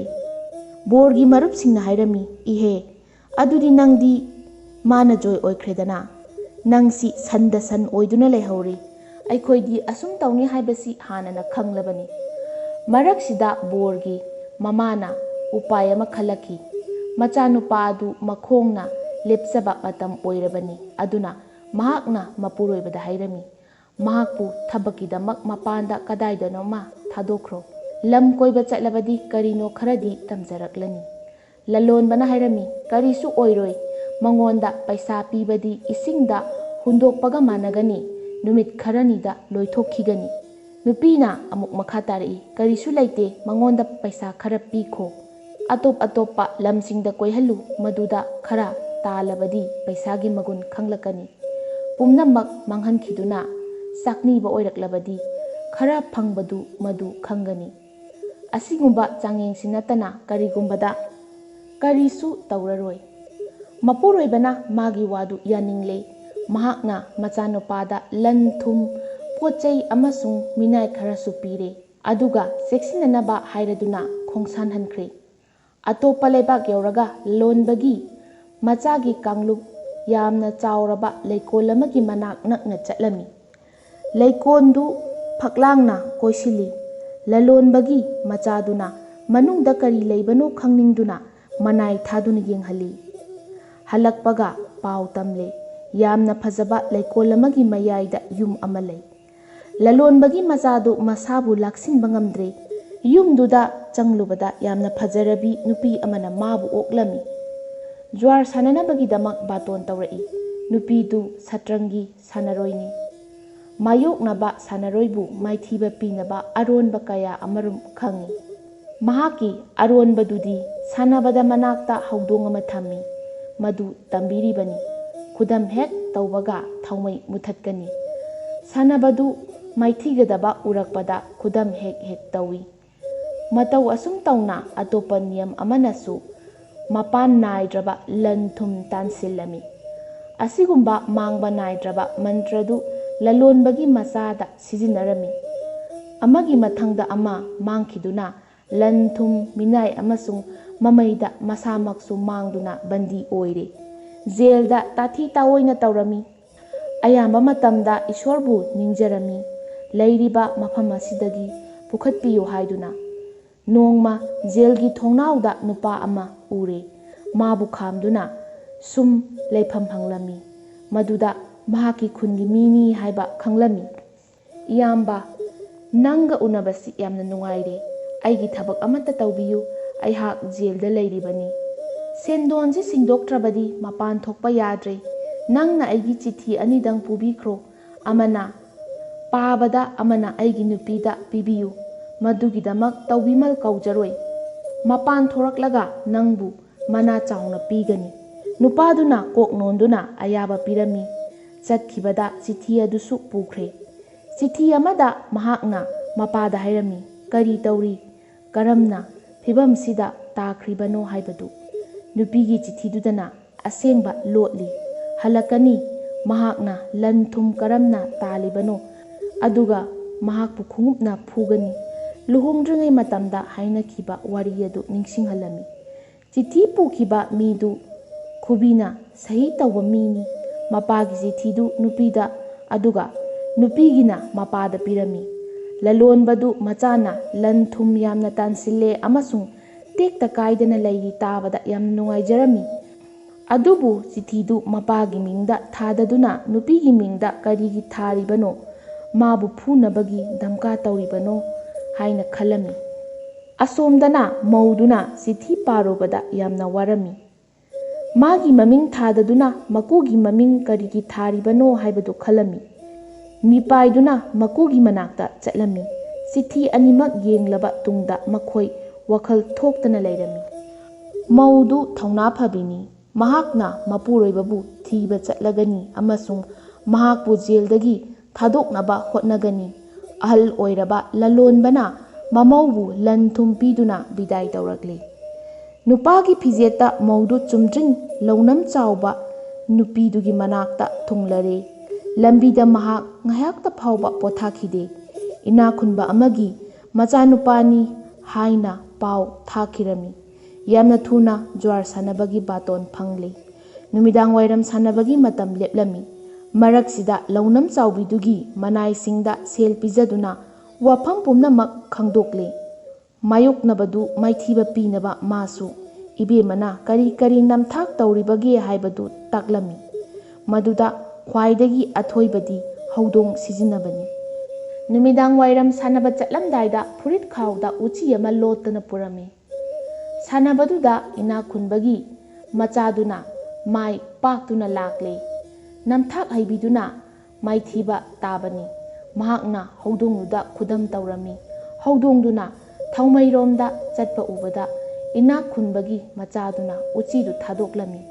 ꯕꯣꯔꯒꯤ ꯃꯔꯨꯞꯁꯤꯡꯅ ꯍꯥꯏꯔꯝꯃꯤ, "ꯏꯍꯦ, ꯑꯗꯨꯗꯤ ꯅꯪꯗꯤ ꯃꯥꯅ ꯖꯣꯏ ꯑꯣꯏꯈ꯭ꯔꯦꯗꯅ꯫ ꯅꯪꯁꯤ ꯁꯟꯗ ꯁꯟ ꯑꯣꯏꯗꯨꯅ ꯂꯩꯍꯧꯔꯤ꯫ ꯑꯩꯈꯣꯏꯗꯤ ꯑꯁꯨꯝ ꯇꯧꯅꯤ ꯍꯥꯏꯕꯁꯤ ꯍꯥꯟꯅꯅ ꯈꯪꯂꯕꯅꯤ꯫" ꯃꯔꯛꯁꯤꯗ ꯕꯣꯔꯒꯤ ꯃꯃꯥꯅ ꯎꯄꯥꯏ ꯑꯃ ꯈꯜꯂꯛꯈꯤ꯫ ꯃꯆꯥꯅꯨꯄꯥ ꯑꯗꯨ ꯃꯈꯣꯡꯅ ꯂꯦꯞꯆꯕ ꯃꯇꯝ ꯑꯣꯏꯔꯕꯅꯤ꯫ ꯑꯗꯨꯅ ꯃꯍꯥꯛꯅ ꯃꯄꯨꯔꯣꯏꯕꯗ ꯍꯥꯏꯔꯝꯃꯤ, ꯃꯍꯥꯛꯄꯨ ꯊꯕꯛꯀꯤꯗꯃꯛ ꯃꯄꯥꯟꯗ ꯀꯗꯥꯏꯗꯅꯣꯃ ꯊꯥꯗꯣꯛꯈ꯭ꯔꯣ꯫ ꯂꯝ ꯀꯣꯏꯕ ꯆꯠꯂꯕꯗꯤ ꯀꯔꯤꯅꯣ ꯈꯔꯗꯤ ꯇꯝꯖꯔꯛꯂꯅꯤ꯫ ꯂꯂꯣꯟꯕꯅ ꯍꯥꯏꯔꯝꯃꯤ, "ꯀꯔꯤꯁꯨ ꯑꯣꯏꯔꯣꯏ꯫ ꯃꯉꯣꯟꯗ ꯄꯩꯁꯥ ꯄꯤꯕꯗꯤ ꯏꯁꯤꯡꯗ ꯍꯨꯟꯗꯣꯛꯄꯒ ꯃꯥꯟꯅꯒꯅꯤ꯫ ꯅꯨꯃꯤꯠ ꯈꯔꯅꯤꯗ ꯂꯣꯏꯊꯣꯛꯈꯤꯒꯅꯤ꯫" ꯅꯨꯄꯤꯅ ꯑꯃꯨꯛ ꯃꯈꯥ ꯇꯥꯔꯛꯏ, "ꯀꯔꯤꯁꯨ ꯂꯩꯇꯦ, ꯃꯉꯣꯟꯗ ꯄꯩꯁꯥ ꯈꯔ ꯄꯤꯈꯣ꯫ ꯑꯇꯣꯞ ꯑꯇꯣꯞꯄ ꯂꯝꯁꯤꯡꯗ ꯀꯣꯏꯍꯜꯂꯨ, ꯃꯗꯨꯗ ꯈꯔ ꯇꯥꯜꯂꯕꯗꯤ ꯄꯩꯁꯥꯒꯤ ꯃꯒꯨꯟ ꯈꯪꯂꯛꯀꯅꯤ꯫ ꯄꯨꯝꯅꯃꯛ ꯃꯥꯡꯍꯟꯈꯤꯗꯨꯅ ꯆꯥꯛꯅꯤꯕ ꯑꯣꯏꯔꯛꯂꯕꯗꯤ ꯈꯔ ꯐꯪꯕꯗꯨ ꯃꯗꯨ ꯈꯪꯒꯅꯤ꯫ ꯑꯁꯤꯒꯨꯝꯕ ꯆꯥꯡꯌꯦꯡꯁꯤ ꯅꯠꯇꯅ ꯀꯔꯤꯒꯨꯝꯕꯗ ꯀꯔꯤꯁꯨ ꯇꯧꯔꯔꯣꯏ꯫" ꯃꯄꯨꯔꯣꯏꯕꯅ ꯃꯥꯒꯤ ꯋꯥꯗꯨ ꯌꯥꯅꯤꯡꯂꯦ꯫ ꯃꯍꯥꯛꯅ ꯃꯆꯥꯅꯨꯄꯥꯗ ꯂꯟ ꯊꯨꯝ, ꯄꯣꯠ ꯆꯩ ꯑꯃꯁꯨꯡ ꯃꯤꯅꯥꯏ ꯈꯔꯁꯨ ꯄꯤꯔꯦ꯫ ꯑꯗꯨꯒ ꯆꯦꯛꯁꯤꯟꯅꯅꯕ ꯍꯥꯏꯔꯗꯨꯅ ꯈꯣꯡꯁꯥꯟꯍꯟꯈ꯭ꯔꯦ꯫ ꯑꯇꯣꯞꯄ ꯂꯩꯕꯥꯛ ꯌꯧꯔꯒ ꯂꯂꯣꯟꯕꯒꯤ ꯃꯆꯥꯒꯤ ꯀꯥꯡꯂꯨꯞ ꯌꯥꯝꯅ ꯆꯥꯎꯔꯕ ꯂꯩꯀꯣꯜ ꯑꯃꯒꯤ ꯃꯅꯥꯛ ꯅꯛꯅ ꯆꯠꯂꯝꯃꯤ꯫ ꯂꯩꯀꯣꯜꯗꯨ ꯐꯛꯂꯥꯡꯅ ꯀꯣꯏꯁꯤꯜꯂꯤ꯫ ꯂꯂꯣꯟꯕꯒꯤ ꯃꯆꯥꯗꯨꯅ ꯃꯅꯨꯡꯗ ꯀꯔꯤ ꯂꯩꯕꯅꯣ ꯈꯪꯅꯤꯡꯗꯨꯅ ꯃꯅꯥꯏ ꯊꯥꯗꯨꯅ ꯌꯦꯡꯍꯜꯂꯤ꯫ ꯍꯜꯂꯛꯄꯒ ꯄꯥꯎ ꯇꯝꯂꯦ, "ꯌꯥꯝꯅ ꯐꯖꯕ ꯂꯩꯀꯣꯜ ꯑꯃꯒꯤ ꯃꯌꯥꯏꯗ ꯌꯨꯝ ꯑꯃ ꯂꯩ꯫" ꯂꯂꯣꯟꯕꯒꯤ ꯃꯆꯥꯗꯨ ꯃꯁꯥꯕꯨ ꯂꯥꯛꯁꯤꯟꯕ ꯉꯝꯗ꯭ꯔꯦ꯫ ꯌꯨꯝꯗꯨꯗ ꯆꯪꯂꯨꯕꯗ ꯌꯥꯝꯅ ꯐꯖꯔꯕꯤ ꯅꯨꯄꯤ ꯑꯃꯅ ꯃꯥꯕꯨ ꯑꯣꯛꯂꯝꯃꯤ꯫ ꯖ꯭ꯋꯥꯔ ꯁꯥꯟꯅꯅꯕꯒꯤꯗꯃꯛ ꯕꯥꯇꯣꯟ ꯇꯧꯔꯛꯏ꯫ ꯅꯨꯄꯤꯗꯨ ꯁꯠꯇ꯭ꯔꯪꯒꯤ ꯁꯥꯟꯅꯔꯣꯏꯅꯤ꯫ ꯃꯥꯌꯣꯛꯅꯕ ꯁꯥꯟꯅꯔꯣꯏꯕꯨ ꯃꯥꯏꯊꯤꯕ ꯄꯤꯅꯕ ꯑꯔꯣꯟꯕ ꯀꯌꯥ ꯑꯃꯔꯨꯝ ꯈꯪꯏ꯫ ꯃꯍꯥꯛꯀꯤ ꯑꯔꯣꯟꯕꯗꯨꯗꯤ ꯁꯥꯟꯅꯕꯗ ꯃꯅꯥꯛꯇ ꯍꯧꯗꯣꯡ ꯑꯃ ꯊꯝꯃꯤ, ꯃꯗꯨ ꯇꯝꯕꯤꯔꯤꯕꯅꯤ꯫ ꯈꯨꯗꯝ ꯍꯦꯛ ꯇꯧꯕꯒ ꯊꯥꯎꯃꯩ ꯃꯨꯊꯠꯀꯅꯤ꯫ ꯁꯥꯟꯅꯕꯗꯨ ꯃꯥꯏꯊꯤꯒꯗꯕ ꯎꯔꯛꯄꯗ ꯈꯨꯗꯝ ꯍꯦꯛ ꯍꯦꯛ ꯇꯧꯏ꯫ ꯃꯇꯧ ꯑꯁꯨꯝ ꯇꯧꯅ ꯑꯇꯣꯞꯄ ꯅꯤꯌꯝ ꯑꯃꯅꯁꯨ ꯃꯄꯥꯟ ꯅꯥꯏꯗ꯭ꯔꯕ ꯂꯟ ꯊꯨꯝ ꯇꯥꯟꯁꯤꯜꯂꯝꯃꯤ꯫ ꯑꯁꯤꯒꯨꯝꯕ ꯃꯥꯡꯕ ꯅꯥꯏꯗ꯭ꯔꯕ ꯃꯟꯇ꯭ꯔꯗꯨ ꯂꯂꯣꯟꯕꯒꯤ ꯃꯆꯥꯗ ꯁꯤꯖꯤꯟꯅꯔꯝꯃꯤ꯫ ꯑꯃꯒꯤ ꯃꯊꯪꯗ ꯑꯃ ꯃꯥꯡꯈꯤꯗꯨꯅ ꯂꯟ ꯊꯨꯝ, ꯃꯤꯅꯥꯏ ꯑꯃꯁꯨꯡ ꯃꯃꯩꯗ ꯃꯁꯥꯃꯛꯁꯨ ꯃꯥꯡꯗꯨꯅ ꯕꯟꯗꯤ ꯑꯣꯏꯔꯦ꯫ ꯖꯦꯜꯗ ꯇꯥꯊꯤ ꯇꯥꯑꯣꯏꯅ ꯇꯧꯔꯝꯃꯤ꯫ ꯑꯌꯥꯝꯕ ꯃꯇꯝꯗ ꯏꯁꯣꯔꯕꯨ ꯅꯤꯡꯖꯔꯝꯃꯤ, ꯂꯩꯔꯤꯕ ꯃꯐꯝ ꯑꯁꯤꯗꯒꯤ ꯄꯨꯈꯠꯄꯤꯌꯨ ꯍꯥꯏꯗꯨꯅ꯫ ꯅꯣꯡꯃ ꯖꯦꯜꯒꯤ ꯊꯣꯡꯅꯥꯎꯗ ꯅꯨꯄꯥ ꯑꯃ ꯎꯔꯦ꯫ ꯃꯥꯕꯨ ꯈꯥꯝꯗꯨꯅ ꯁꯨꯝ ꯂꯩꯐꯝ ꯍꯪꯂꯝꯃꯤ꯫ ꯃꯗꯨꯗ ꯃꯍꯥꯛꯀꯤ ꯈꯨꯟꯒꯤ ꯃꯤꯅꯤ ꯍꯥꯏꯕ ꯈꯪꯂꯝꯃꯤ꯫ "ꯏꯌꯥꯝꯕ, ꯅꯪꯒ ꯎꯅꯕꯁꯤ ꯌꯥꯝꯅ ꯅꯨꯡꯉꯥꯏꯔꯦ꯫ ꯑꯩꯒꯤ ꯊꯕꯛ ꯑꯃꯠꯇ ꯇꯧꯕꯤꯌꯨ꯫ ꯑꯩꯍꯥꯛ ꯖꯦꯜꯗ ꯂꯩꯔꯤꯕꯅꯤ꯫ ꯁꯦꯟꯗꯣꯟꯁꯤ ꯁꯤꯡꯗꯣꯛꯇ꯭ꯔꯕꯗꯤ ꯃꯄꯥꯟ ꯊꯣꯛꯄ ꯌꯥꯗ꯭ꯔꯦ꯫ ꯅꯪꯅ ꯑꯩꯒꯤ ꯆꯤꯊꯤ ꯑꯅꯤꯗꯪ ꯄꯨꯕꯤꯈ꯭ꯔꯣ꯫ ꯑꯃꯅ ꯄꯥꯕꯗ, ꯑꯃꯅ ꯑꯩꯒꯤ ꯅꯨꯄꯤꯗ ꯄꯤꯕꯤꯌꯨ꯫ ꯃꯗꯨꯒꯤꯗꯃꯛ ꯇꯧꯕꯤꯃꯜ ꯀꯧꯖꯔꯣꯏ꯫ ꯃꯄꯥꯟ ꯊꯣꯔꯛꯂꯒ ꯅꯪꯕꯨ ꯃꯅꯥ ꯆꯥꯎꯅ ꯄꯤꯒꯅꯤ꯫" ꯅꯨꯄꯥꯗꯨꯅ ꯀꯣꯛ ꯅꯣꯟꯗꯨꯅ ꯑꯌꯥꯕ ꯄꯤꯔꯝꯃꯤ꯫ ꯆꯠꯈꯤꯕꯗ ꯆꯤꯊꯤ ꯑꯗꯨꯁꯨ ꯄꯨꯈ꯭ꯔꯦ꯫ ꯆꯤꯊꯤ ꯑꯃꯗ ꯃꯍꯥꯛꯅ ꯃꯄꯥꯗ ꯍꯥꯏꯔꯝꯃꯤ, ꯀꯔꯤ ꯇꯧꯔꯤ, ꯀꯔꯝꯅ ꯐꯤꯕꯝꯁꯤꯗ ꯇꯥꯈ꯭ꯔꯤꯕꯅꯣ ꯍꯥꯏꯕꯗꯨ꯫ ꯅꯨꯄꯤꯒꯤ ꯆꯤꯊꯤꯗꯨꯗꯅ ꯑꯁꯦꯡꯕ ꯂꯣꯠꯂꯤ꯫ ꯍꯜꯂꯛꯀꯅꯤ, ꯃꯍꯥꯛꯅ ꯂꯟ ꯊꯨꯝ ꯀꯔꯝꯅ ꯇꯥꯜꯂꯤꯕꯅꯣ, ꯑꯗꯨꯒ ꯃꯍꯥꯛꯄꯨ ꯈꯣꯡꯎꯞꯅ ꯐꯨꯒꯅꯤ꯫ ꯂꯨꯍꯣꯡꯗ꯭ꯔꯤꯉꯩ ꯃꯇꯝꯗ ꯍꯥꯏꯅꯈꯤꯕ ꯋꯥꯔꯤ ꯑꯗꯨ ꯅꯤꯡꯁꯤꯡꯍꯜꯂꯝꯃꯤ꯫ ꯆꯤꯊꯤ ꯄꯨꯈꯤꯕ ꯃꯤꯗꯨ ꯈꯨꯕꯤꯅ ꯁꯍꯤ ꯇꯧꯕ ꯃꯤꯅꯤ꯫ ꯃꯄꯥꯒꯤ ꯆꯤꯊꯤꯗꯨ ꯅꯨꯄꯤꯗ, ꯑꯗꯨꯒ ꯅꯨꯄꯤꯒꯤꯅ ꯃꯄꯥꯗ ꯄꯤꯔꯝꯃꯤ꯫ ꯂꯂꯣꯟꯕꯗꯨ ꯃꯆꯥꯅ ꯂꯟ ꯊꯨꯝ ꯌꯥꯝꯅ ꯇꯥꯟꯁꯤꯜꯂꯦ ꯑꯃꯁꯨꯡ ꯇꯦꯛꯇ ꯀꯥꯏꯗꯅ ꯂꯩꯔꯤ ꯇꯥꯕꯗ ꯌꯥꯝꯅ ꯅꯨꯡꯉꯥꯏꯖꯔꯝꯃꯤ꯫ ꯑꯗꯨꯕꯨ ꯆꯤꯊꯤꯗꯨ ꯃꯄꯥꯒꯤ ꯃꯤꯡꯗ ꯊꯥꯗꯗꯨꯅ ꯅꯨꯄꯤꯒꯤ ꯃꯤꯡꯗ ꯀꯔꯤꯒꯤ ꯊꯥꯔꯤꯕꯅꯣ? ꯃꯥꯕꯨ ꯐꯨꯅꯕꯒꯤ ꯙꯝꯀꯥ ꯇꯧꯔꯤꯕꯅꯣ ꯍꯥꯏꯅ ꯈꯜꯂꯝꯃꯤ꯫ ꯑꯁꯣꯝꯗꯅ ꯃꯧꯗꯨꯅ ꯆꯤꯊꯤ ꯄꯥꯔꯨꯕꯗ ꯌꯥꯝꯅ ꯋꯥꯔꯝꯃꯤ꯫ ꯃꯥꯒꯤ ꯃꯃꯤꯡ ꯊꯥꯗꯗꯨꯅ ꯃꯀꯨꯒꯤ ꯃꯃꯤꯡ ꯀꯔꯤꯒꯤ ꯊꯥꯔꯤꯕꯅꯣ ꯍꯥꯏꯕꯗꯨ ꯈꯜꯂꯝꯃꯤ꯫ ꯃꯤꯄꯥꯏꯗꯨꯅ ꯃꯀꯨꯒꯤ ꯃꯅꯥꯛꯇ ꯆꯠꯂꯝꯃꯤ꯫ ꯆꯤꯊꯤ ꯑꯅꯤꯃꯛ ꯌꯦꯡꯂꯕ ꯇꯨꯡꯗ ꯃꯈꯣꯏ ꯋꯥꯈꯜ ꯊꯣꯛꯇꯅ ꯂꯩꯔꯝꯃꯤ꯫ ꯃꯧꯗꯨ ꯊꯧꯅꯥ ꯐꯕꯤꯅꯤ꯫ ꯃꯍꯥꯛꯅ ꯃꯄꯨꯔꯣꯏꯕꯕꯨ ꯊꯤꯕ ꯆꯠꯂꯒꯅꯤ ꯑꯃꯁꯨꯡ ꯃꯍꯥꯛꯄꯨ ꯖꯦꯜꯗꯒꯤ ꯊꯥꯗꯣꯛꯅꯕ ꯍꯣꯠꯅꯒꯅꯤ꯫ ꯑꯍꯜ ꯑꯣꯏꯔꯕ ꯂꯂꯣꯟꯕꯅ ꯃꯃꯧꯕꯨ ꯂꯟ ꯊꯨꯝ ꯄꯤꯗꯨꯅ ꯕꯤꯗꯥꯏ ꯇꯧꯔꯛꯂꯤ꯫ ꯅꯨꯄꯥꯒꯤ ꯐꯤꯖꯦꯠꯇ ꯃꯧꯗꯨ ꯆꯨꯝꯗ꯭ꯔꯤꯡ ꯂꯧꯅꯝ ꯆꯥꯎꯕ ꯅꯨꯄꯤꯗꯨꯒꯤ ꯃꯅꯥꯛꯇ ꯊꯨꯡꯂꯔꯦ꯫ ꯂꯝꯕꯤꯗ ꯃꯍꯥꯛ ꯉꯥꯏꯍꯥꯛꯇ ꯐꯥꯎꯕ ꯄꯣꯊꯥꯈꯤꯗꯦ꯫ ꯏꯅꯥꯛ ꯈꯨꯟꯕ ꯑꯃꯒꯤ ꯃꯆꯥꯅꯨꯄꯥꯅꯤ ꯍꯥꯏꯅ ꯄꯥꯎ ꯊꯥꯈꯤꯔꯝꯃꯤ꯫ ꯌꯥꯝꯅ ꯊꯨꯅ ꯖ꯭ꯋꯥꯔ ꯁꯥꯟꯅꯕꯒꯤ ꯕꯥꯇꯣꯟ ꯐꯪꯂꯦ꯫ ꯅꯨꯃꯤꯗꯥꯡ ꯋꯥꯏꯔꯝ ꯁꯥꯟꯅꯕꯒꯤ ꯃꯇꯝ ꯂꯦꯞꯂꯝꯃꯤ꯫ ꯃꯔꯛꯁꯤꯗ ꯂꯧꯅꯝ ꯆꯥꯎꯕꯤꯗꯨꯒꯤ ꯃꯅꯥꯏꯁꯤꯡꯗ ꯁꯦꯜ ꯄꯤꯖꯗꯨꯅ ꯋꯥꯐꯝ ꯄꯨꯝꯅꯃꯛ ꯈꯪꯗꯣꯛꯂꯦ꯫ ꯃꯥꯌꯣꯛꯅꯕꯗꯨ ꯃꯥꯏꯊꯤꯕ ꯄꯤꯅꯕ ꯃꯥꯁꯨ ꯏꯕꯦꯝꯃꯅ ꯀꯔꯤ ꯀꯔꯤ ꯅꯝꯊꯥꯛ ꯇꯧꯔꯤꯕꯒꯦ ꯍꯥꯏꯕꯗꯨ ꯇꯥꯛꯂꯝꯃꯤ꯫ ꯃꯗꯨꯗ ꯈ꯭ꯋꯥꯏꯗꯒꯤ ꯑꯊꯣꯏꯕꯗꯤ ꯍꯧꯗꯣꯡ ꯁꯤꯖꯤꯟꯅꯕꯅꯤ꯫ ꯅꯨꯃꯤꯗꯥꯡ ꯋꯥꯏꯔꯝ ꯁꯥꯟꯅꯕ ꯆꯠꯂꯝꯗꯥꯏꯗ ꯐꯨꯔꯤꯠ ꯈꯥꯎꯗ ꯎꯆꯤ ꯑꯃ ꯂꯣꯠꯇꯅ ꯄꯨꯔꯝꯃꯤ꯫ ꯁꯥꯟꯅꯕꯗꯨꯗ ꯏꯅꯥꯛ ꯈꯨꯟꯕꯒꯤ ꯃꯆꯥꯗꯨꯅ ꯃꯥꯏ ꯄꯥꯛꯇꯨꯅ ꯂꯥꯛꯂꯦ꯫ ꯅꯝꯊꯥꯛ ꯍꯩꯕꯤꯗꯨꯅ ꯃꯥꯏꯊꯤꯕ ꯇꯥꯕꯅꯤ꯫ ꯃꯍꯥꯛꯅ ꯍꯧꯗꯣꯡꯗꯨꯗ ꯈꯨꯗꯝ ꯇꯧꯔꯝꯃꯤ꯫ ꯍꯧꯗꯣꯡꯗꯨꯅ ꯊꯧꯃꯩꯔꯣꯝꯗ ꯆꯠꯄ ꯎꯕꯗ ꯏꯅꯥꯛ ꯈꯨꯟꯕꯒꯤ ꯃꯆꯥꯗꯨꯅ ꯎꯆꯤꯗꯨ ꯊꯥꯗꯣꯛꯂꯝꯃꯤ꯫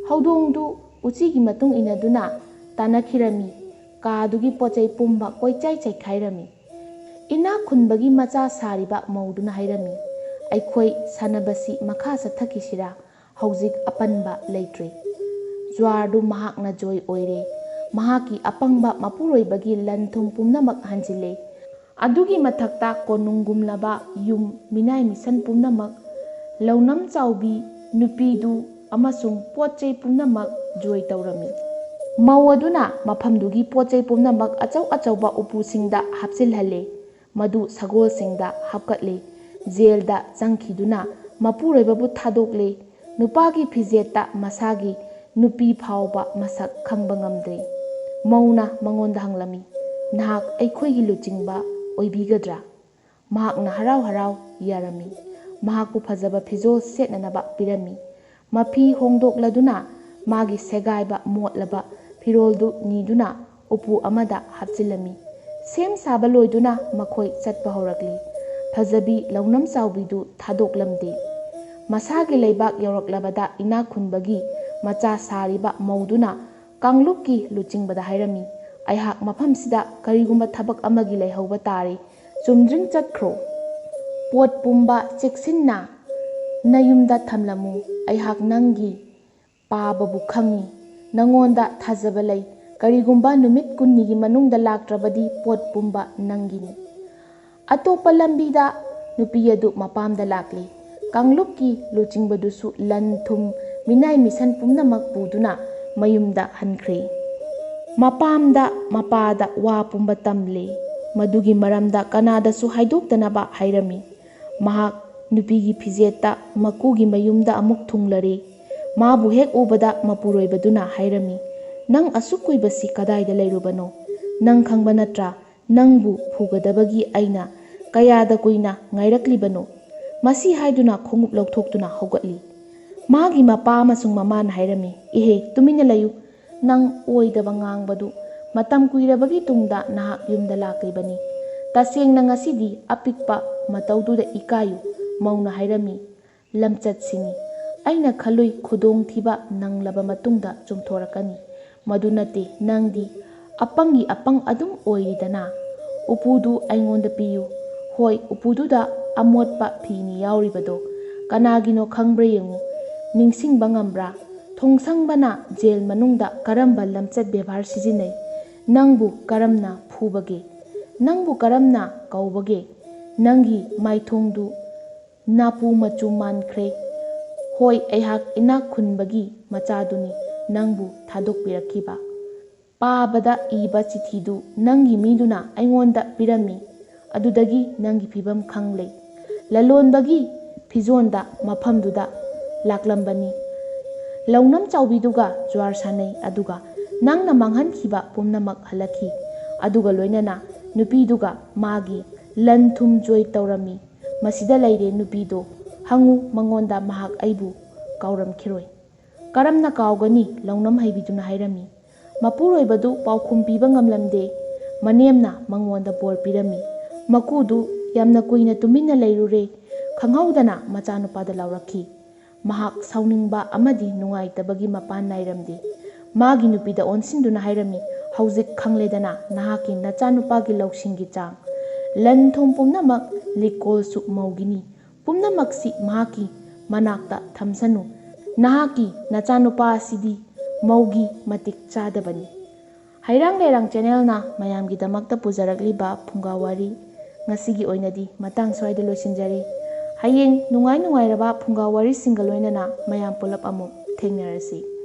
ꯍꯧꯗꯣꯡꯗꯨ ꯎꯆꯤꯒꯤ ꯃꯇꯨꯡ ꯏꯟꯅꯗꯨꯅ ꯇꯥꯟꯅꯈꯤꯔꯝꯃꯤ꯫ ꯀꯥꯗꯨꯒꯤ ꯄꯣꯠ ꯆꯩ ꯄꯨꯝꯕ ꯀꯣꯏꯆꯥꯏ ꯆꯥꯏꯈꯥꯏꯔꯝꯃꯤ꯫ ꯏꯅꯥꯛ ꯈꯨꯟꯕꯒꯤ ꯃꯆꯥ ꯁꯥꯔꯤꯕ ꯃꯧꯗꯨꯅ ꯍꯥꯏꯔꯝꯃꯤ, "ꯑꯩꯈꯣꯏ ꯁꯥꯟꯅꯕꯁꯤ ꯃꯈꯥ ꯆꯠꯊꯈꯤꯁꯤꯔꯥ? ꯍꯧꯖꯤꯛ ꯑꯄꯟꯕ ꯂꯩꯇ꯭ꯔꯦ꯫ ꯖ꯭ꯋꯥꯔꯗꯨ ꯃꯍꯥꯛꯅ ꯖꯣꯏ ꯑꯣꯏꯔꯦ꯫ ꯃꯍꯥꯛꯀꯤ ꯑꯄꯪꯕ ꯃꯄꯨꯔꯣꯏꯕꯒꯤ ꯂꯟ ꯊꯨꯝ ꯄꯨꯝꯅꯃꯛ ꯍꯟꯖꯤꯜꯂꯦ꯫ ꯑꯗꯨꯒꯤ ꯃꯊꯛꯇ ꯀꯣꯅꯨꯡꯒꯨꯝꯂꯕ ꯌꯨꯝ, ꯃꯤꯅꯥꯏ ꯃꯤꯁꯟ ꯄꯨꯝꯅꯃꯛ, ꯂꯧꯅꯝ ꯆꯥꯎꯕꯤ ꯅꯨꯄꯤꯗꯨ ꯑꯃꯁꯨꯡ ꯄꯣꯠ ꯆꯩ ꯄꯨꯝꯅꯃꯛ ꯖꯣꯏ ꯇꯧꯔꯝꯃꯤ"꯫ ꯃꯧ ꯑꯗꯨꯅ ꯃꯐꯝꯗꯨꯒꯤ ꯄꯣꯠ ꯆꯩ ꯄꯨꯝꯅꯃꯛ ꯑꯆꯧ ꯑꯆꯧꯕ ꯎꯄꯨꯁꯤꯡꯗ ꯍꯥꯞꯆꯤꯜꯍꯜꯂꯦ꯫ ꯃꯗꯨ ꯁꯒꯣꯜꯁꯤꯡꯗ ꯍꯥꯞꯀꯠꯂꯦ꯫ ꯖꯦꯜꯗ ꯆꯪꯈꯤꯗꯨꯅ ꯃꯄꯨꯔꯣꯏꯕꯕꯨ ꯊꯥꯗꯣꯛꯂꯦ꯫ ꯅꯨꯄꯥꯒꯤ ꯐꯤꯖꯦꯠꯇ ꯃꯁꯥꯒꯤ ꯅꯨꯄꯤ ꯐꯥꯎꯕ ꯃꯁꯛ ꯈꯪꯕ ꯉꯝꯗ꯭ꯔꯦ꯫ ꯃꯧꯅ ꯃꯉꯣꯟꯗ ꯍꯪꯂꯝꯃꯤ, "ꯅꯍꯥꯛ ꯑꯩꯈꯣꯏꯒꯤ ꯂꯨꯆꯤꯡꯕ ꯑꯣꯏꯕꯤꯒꯗ꯭ꯔꯥ?" ꯃꯍꯥꯛꯅ ꯍꯔꯥꯎ ꯍꯔꯥꯎ ꯌꯥꯔꯝꯃꯤ꯫ ꯃꯍꯥꯛꯄꯨ ꯐꯖꯕ ꯐꯤꯖꯣꯜ ꯁꯦꯠꯅꯅꯕ ꯄꯤꯔꯝꯃꯤ꯫ ꯃꯐꯤ ꯍꯣꯡꯗꯣꯛꯂꯗꯨꯅ ꯃꯥꯒꯤ ꯁꯦꯒꯥꯏꯕ ꯃꯣꯠꯂꯕ ꯐꯤꯔꯣꯜꯗꯨ ꯅꯤꯗꯨꯅ ꯎꯄꯨ ꯑꯃꯗ ꯍꯥꯞꯆꯤꯜꯂꯝꯃꯤ꯫ ꯁꯦꯝ ꯁꯥꯕ ꯂꯣꯏꯗꯨꯅ ꯃꯈꯣꯏ ꯆꯠꯄ ꯍꯧꯔꯛꯂꯤ꯫ ꯐꯖꯕꯤ ꯂꯧꯅꯝ ꯆꯥꯎꯕꯤꯗꯨ ꯊꯥꯗꯣꯛꯂꯝꯗꯦ꯫ ꯃꯁꯥꯒꯤ ꯂꯩꯕꯥꯛ ꯌꯧꯔꯛꯂꯕꯗ ꯏꯅꯥꯛ ꯈꯨꯟꯕꯒꯤ ꯃꯆꯥ ꯁꯥꯔꯤꯕ ꯃꯧꯗꯨꯅ ꯀꯥꯡꯂꯨꯞꯀꯤ ꯂꯨꯆꯤꯡꯕꯗ ꯍꯥꯏꯔꯝꯃꯤ, "ꯑꯩꯍꯥꯛ ꯃꯐꯝꯁꯤꯗ ꯀꯔꯤꯒꯨꯝꯕ ꯊꯕꯛ ꯑꯃꯒꯤ ꯂꯩꯍꯧꯕ ꯇꯥꯔꯦ꯫ ꯆꯨꯝꯗ꯭ꯔꯤꯡ ꯆꯠꯈ꯭ꯔꯣ꯫ ꯄꯣꯠ ꯄꯨꯝꯕ ꯆꯦꯛꯁꯤꯟꯅ ꯅꯌꯨꯝꯗ ꯊꯝꯂꯝꯃꯨ꯫ ꯑꯩꯍꯥꯛ ꯅꯪꯒꯤ ꯄꯥꯕꯕꯨ ꯈꯪꯏ꯫ ꯅꯉꯣꯟꯗ ꯊꯥꯖꯕ ꯂꯩ꯫ ꯀꯔꯤꯒꯨꯝꯕ ꯅꯨꯃꯤꯠ ꯀꯨꯟꯅꯤꯒꯤ ꯃꯅꯨꯡꯗ ꯂꯥꯛꯇ꯭ꯔꯕꯗꯤ ꯄꯣꯠ ꯄꯨꯝꯕ ꯅꯪꯒꯤꯅꯤ꯫" ꯑꯇꯣꯞꯄ ꯂꯝꯕꯤꯗ ꯅꯨꯄꯤ ꯑꯗꯨ ꯃꯄꯥꯝꯗ ꯂꯥꯛꯂꯤ꯫ ꯀꯥꯡꯂꯨꯞꯀꯤ ꯂꯨꯆꯤꯡꯕꯗꯨꯁꯨ ꯂꯟ ꯊꯨꯝ, ꯃꯤꯅꯥꯏ ꯃꯤꯁꯟ ꯄꯨꯝꯅꯃꯛ ꯄꯨꯗꯨꯅ ꯃꯌꯨꯝꯗ ꯍꯟꯈ꯭ꯔꯦ꯫ ꯃꯄꯥꯝꯗ ꯃꯄꯥꯗ ꯋꯥ ꯄꯨꯝꯕ ꯇꯝꯂꯦ꯫ ꯃꯗꯨꯒꯤ ꯃꯔꯝꯗ ꯀꯅꯥꯗꯁꯨ ꯍꯥꯏꯗꯣꯛꯇꯅꯕ ꯍꯥꯏꯔꯝꯃꯤ꯫ ꯃꯍꯥꯛ ꯅꯨꯄꯤꯒꯤ ꯐꯤꯖꯦꯠꯇ ꯃꯀꯨꯒꯤ ꯃꯌꯨꯝꯗ ꯑꯃꯨꯛ ꯊꯨꯡꯂꯔꯦ꯫ ꯃꯥꯕꯨ ꯍꯦꯛ ꯎꯕꯗ ꯃꯄꯨꯔꯣꯏꯕꯗꯨꯅ ꯍꯥꯏꯔꯝꯃꯤ, "ꯅꯪ ꯑꯁꯨꯛ ꯀꯨꯏꯕꯁꯤ ꯀꯗꯥꯏꯗ ꯂꯩꯔꯨꯕꯅꯣ? ꯅꯪ ꯈꯪꯕ ꯅꯠꯇ꯭ꯔꯥ? ꯅꯪꯕꯨ ꯐꯨꯒꯗꯕꯒꯤ ꯑꯩꯅ ꯀꯌꯥꯗ ꯀꯨꯏꯅ ꯉꯥꯏꯔꯛꯂꯤꯕꯅꯣ?" ꯃꯁꯤ ꯍꯥꯏꯗꯨꯅ ꯈꯣꯡꯎꯞ ꯂꯧꯊꯣꯛꯇꯨꯅ ꯍꯧꯒꯠꯂꯤ꯫ ꯃꯥꯒꯤ ꯃꯄꯥ ꯑꯃꯁꯨꯡ ꯃꯃꯥꯅ ꯍꯥꯏꯔꯝꯃꯤ, "ꯏꯍꯦ, ꯇꯨꯃꯤꯟꯅ ꯂꯩꯌꯨ꯫ ꯅꯪ ꯑꯣꯏꯗꯕ ꯉꯥꯡꯕꯗꯨ꯫ ꯃꯇꯝ ꯀꯨꯏꯔꯕꯒꯤ ꯇꯨꯡꯗ ꯅꯍꯥꯛ ꯌꯨꯝꯗ ꯂꯥꯛꯂꯤꯕꯅꯤ꯫ ꯇꯁꯦꯡꯅ ꯉꯁꯤꯗꯤ ꯑꯄꯤꯛꯄ ꯃꯇꯧꯗꯨꯗ ꯏꯀꯥꯏꯌꯨ꯫" ꯃꯧꯅ ꯍꯥꯏꯔꯝꯃꯤ, "ꯂꯝꯆꯠꯁꯤꯅꯤ꯫ ꯑꯩꯅ ꯈꯜꯂꯨꯏ ꯈꯨꯗꯣꯡꯊꯤꯕ ꯅꯪꯂꯕ ꯃꯇꯨꯡꯗ ꯆꯨꯝꯊꯣꯔꯛꯀꯅꯤ꯫ ꯃꯗꯨ ꯅꯠꯇꯦ, ꯅꯪꯗꯤ ꯑꯄꯪꯒꯤ ꯑꯄꯪ ꯑꯗꯨꯝ ꯑꯣꯏꯔꯤꯗꯅ꯫ ꯎꯄꯨꯗꯨ ꯑꯩꯉꯣꯟꯗ ꯄꯤꯌꯨ꯫ ꯍꯣꯏ, ꯎꯄꯨꯗꯨꯗ ꯑꯃꯣꯠꯄ ꯐꯤꯅꯤ ꯌꯥꯎꯔꯤꯕꯗꯣ꯫ ꯀꯅꯥꯒꯤꯅꯣ ꯈꯪꯕ꯭ꯔꯥ ꯌꯦꯡꯉꯨ꯫ ꯅꯤꯡꯁꯤꯡꯕ ꯉꯝꯕ꯭ꯔꯥ? ꯊꯣꯡꯁꯪꯕꯅ ꯖꯦꯜ ꯃꯅꯨꯡꯗ ꯀꯔꯝꯕ ꯂꯝꯆꯠ ꯕꯦꯕꯥꯔ ꯁꯤꯖꯤꯟꯅꯩ? ꯅꯪꯕꯨ ꯀꯔꯝꯅ ꯐꯨꯕꯒꯦ? ꯅꯪꯕꯨ ꯀꯔꯝꯅ ꯀꯧꯕꯒꯦ? ꯅꯪꯒꯤ ꯃꯥꯏꯊꯣꯡꯗꯨ ꯅꯥꯄꯨ ꯃꯆꯨ ꯃꯥꯟꯈ꯭ꯔꯦ꯫ ꯍꯣꯏ, ꯑꯩꯍꯥꯛ ꯏꯅꯥꯛ ꯈꯨꯟꯕꯒꯤ ꯃꯆꯥꯗꯨꯅꯤ ꯅꯪꯕꯨ ꯊꯥꯗꯣꯛꯄꯤꯔꯛꯈꯤꯕ꯫" ꯄꯥꯕꯗ ꯏꯕ ꯆꯤꯊꯤꯗꯨ ꯅꯪꯒꯤ ꯃꯤꯗꯨꯅ ꯑꯩꯉꯣꯟꯗ ꯄꯤꯔꯝꯃꯤ꯫ ꯑꯗꯨꯗꯒꯤ ꯅꯪꯒꯤ ꯐꯤꯕꯝ ꯈꯪꯂꯦ꯫ ꯂꯂꯣꯟꯕꯒꯤ ꯐꯤꯖꯣꯟꯗ ꯃꯐꯝꯗꯨꯗ ꯂꯥꯛꯂꯝꯕꯅꯤ꯫ ꯂꯧꯅꯝ ꯆꯥꯎꯕꯤꯗꯨꯒ ꯖ꯭ꯋꯥꯔ ꯁꯥꯟꯅꯩ, ꯑꯗꯨꯒ ꯅꯪꯅ ꯃꯥꯡꯍꯟꯈꯤꯕ ꯄꯨꯝꯅꯃꯛ ꯍꯜꯂꯛꯈꯤ꯫ ꯑꯗꯨꯒ ꯂꯣꯏꯅꯅ ꯅꯨꯄꯤꯗꯨꯒ ꯃꯥꯒꯤ ꯂꯟ ꯊꯨꯝ ꯖꯣꯏ ꯇꯧꯔꯝꯃꯤ꯫ ꯃꯁꯤꯗ ꯂꯩꯔꯦ ꯅꯨꯄꯤꯗꯣ꯫ ꯍꯪꯉꯨ ꯃꯉꯣꯟꯗ, ꯃꯍꯥꯛ ꯑꯩꯕꯨ ꯀꯥꯎꯔꯝꯈꯤꯔꯣꯏ꯫ "ꯀꯔꯝꯅ ꯀꯥꯎꯒꯅꯤ?" ꯂꯧꯅꯝ ꯍꯩꯕꯤꯗꯨꯅ ꯍꯥꯏꯔꯝꯃꯤ꯫ ꯃꯄꯨꯔꯣꯏꯕꯗꯨ ꯄꯥꯎꯈꯨꯝ ꯄꯤꯕ ꯉꯝꯂꯝꯗꯦ꯫ ꯃꯅꯦꯝꯅ ꯃꯉꯣꯟꯗ ꯕꯣꯔ ꯄꯤꯔꯝꯃꯤ꯫ ꯃꯀꯨꯗꯨ ꯌꯥꯝꯅ ꯀꯨꯏꯅ ꯇꯨꯃꯤꯟꯅ ꯂꯩꯔꯨꯔꯦ꯫ ꯈꯪꯍꯧꯗꯅ ꯃꯆꯥꯅꯨꯄꯥꯗ ꯂꯥꯎꯔꯛꯈꯤ꯫ ꯃꯍꯥꯛ ꯁꯥꯎꯅꯤꯡꯕ ꯑꯃꯗꯤ ꯅꯨꯡꯉꯥꯏꯇꯕꯒꯤ ꯃꯄꯥꯟ ꯅꯥꯏꯔꯝꯗꯦ꯫ ꯃꯥꯒꯤ ꯅꯨꯄꯤꯗ ꯑꯣꯟꯁꯤꯟꯗꯨꯅ ꯍꯥꯏꯔꯝꯃꯤ, "ꯍꯧꯖꯤꯛ ꯈꯪꯂꯦꯗꯅ ꯅꯍꯥꯛꯀꯤ ꯅꯆꯥꯅꯨꯄꯥꯒꯤ ꯂꯧꯁꯤꯡꯒꯤ ꯆꯥꯡ꯫ ꯂꯟ ꯊꯨꯝ ꯄꯨꯝꯅꯃꯛ ꯂꯤꯛꯀꯣꯜꯁꯨ ꯃꯧꯒꯤꯅꯤ꯫ ꯄꯨꯝꯅꯃꯛꯁꯤ ꯃꯍꯥꯛꯀꯤ ꯃꯅꯥꯛꯇ ꯊꯝꯁꯅꯨ꯫ ꯅꯍꯥꯛꯀꯤ ꯅꯆꯥꯅꯨꯄꯥ ꯑꯁꯤꯗꯤ ꯃꯧꯒꯤ ꯃꯇꯤꯛ ꯆꯥꯗꯕꯅꯤ"꯫ ꯍꯩꯔꯥꯡ ꯂꯩꯔꯥꯡ ꯆꯦꯅꯦꯜꯅ ꯃꯌꯥꯝꯒꯤꯗꯃꯛꯇ ꯄꯨꯖꯔꯛꯂꯤꯕ ꯐꯨꯡꯒꯥ ꯋꯥꯔꯤ ꯉꯁꯤꯒꯤ ꯑꯣꯏꯅꯗꯤ ꯃꯇꯥꯡ ꯁ꯭ꯋꯥꯏꯗ ꯂꯣꯏꯁꯤꯟꯖꯔꯤ꯫ ꯍꯌꯦꯡ ꯅꯨꯡꯉꯥꯏ ꯅꯨꯡꯉꯥꯏꯔꯕ ꯐꯨꯡꯒꯥ ꯋꯥꯔꯤꯁꯤꯡꯒ ꯂꯣꯏꯅꯅ ꯃꯌꯥꯝ ꯄꯨꯂꯞ ꯑꯃꯨꯛ ꯊꯦꯡꯅꯔꯁꯤ꯫